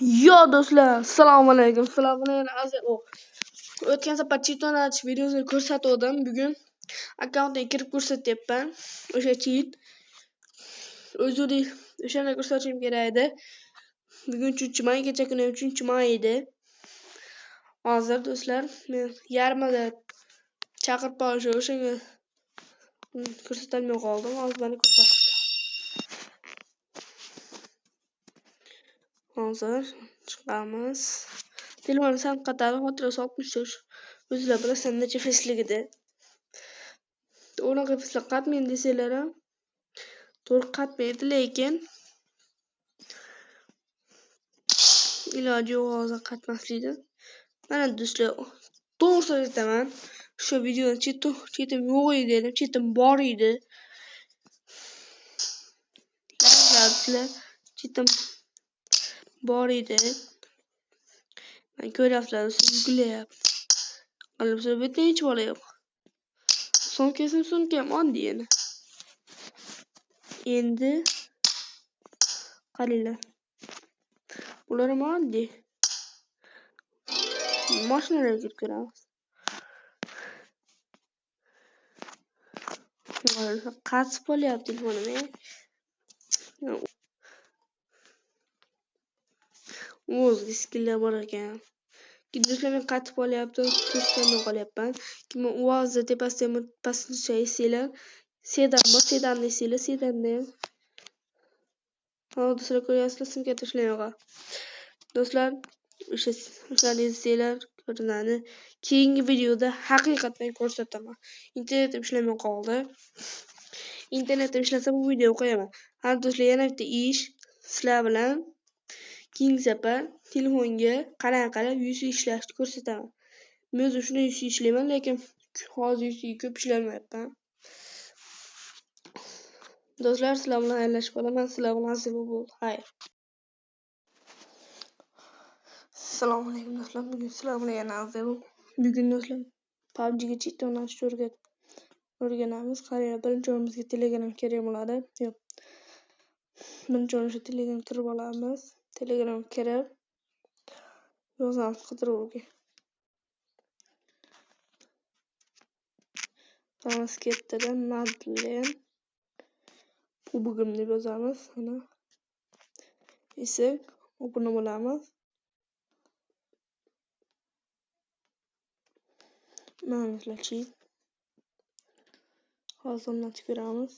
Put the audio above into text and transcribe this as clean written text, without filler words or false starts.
Yo do'stlar, assalomu alaykum. Sizlar bilan o'tgan safar cheat achish videosini ko'rsatgandim. Bugun akkauntga kirib ko'rsatyapman. O'sha cheat. O'zini o'shani ko'rsatishim kerak edi. Bugun 3-may, kecha kuni 3-may edi. Hozir do'stlar, men yarmida chaqirib qolishi o'shanga ko'rsatolmay qoldim. Hozir mana ko'rsatdim. Hozir chiqamiz. Telefon san qatori xotirasi 64. O'zinglar bilasan necha fesligida. Unaqa feslik qatmaydi desanglar ham to'g'ri qatmaydi, lekin iloji yo'q hozir qatmaslikda. Mana do'stlar, to'g'risini aytaman, shu videoni chetim yo'q edi dedim, chetim bor edi. Do'stlar, chetim bor edi. Men ko'ryapsizlar, yuklayapti. Qilib bu yerda hech bola yo'q. Sumkasim sumkam oddiy yana. Endi qaranglar. Bular ham oddiy. Mashinalarga kirib ko'ramiz. Qatib qolyapti telefonim. O'zga skilllar bor ekan. Do'stlar, men qatib qolyapti, ko'rsatmay qolyapman. Kim UAZ tepasida pastga esinglar. Sedan bor, sedan desanglar, sedanda ham. Hozir do'stlar ko'ryapsizlar, simka tashlayman. Do'stlar, o'shani esinglar, ko'rinadi. Keyingi videoda haqiqatan ko'rsataman. Internetim ishlamay qoldi. Internetim ishlasa bu videoni qo'yaman. Ha do'stlar, yana bitta ish sizlar bilan keyingi safar telefonga qarang-qarab UC ishlashni ko'rsataman. Men o'zim shunday UC ishlayman, lekin hozir UC ko'p ishlamayapman. Do'stlar, sizlar bilan xayrlashib qolaman. Sizlar bilan Azim bo'ldi. Xayr. Assalomu alaykum do'stlar. Bugun sizlar bilan yana Azim. Bugun do'stlar PUBG'ga cheat o'ynashni o'rganamiz. Qaranglar, birinchi o'rinimizga Telegram kerak bo'ladi. Yo'q. Birinchi o'ringa Telegram kirib olamiz. Telegram kirib yozamiz qidiruvga. Yozamiz ketdida Madlen PUBG deb yozamiz. Mana esa obuna bo'lamiz. Mana do'stlar, hozir undan ko'ramiz.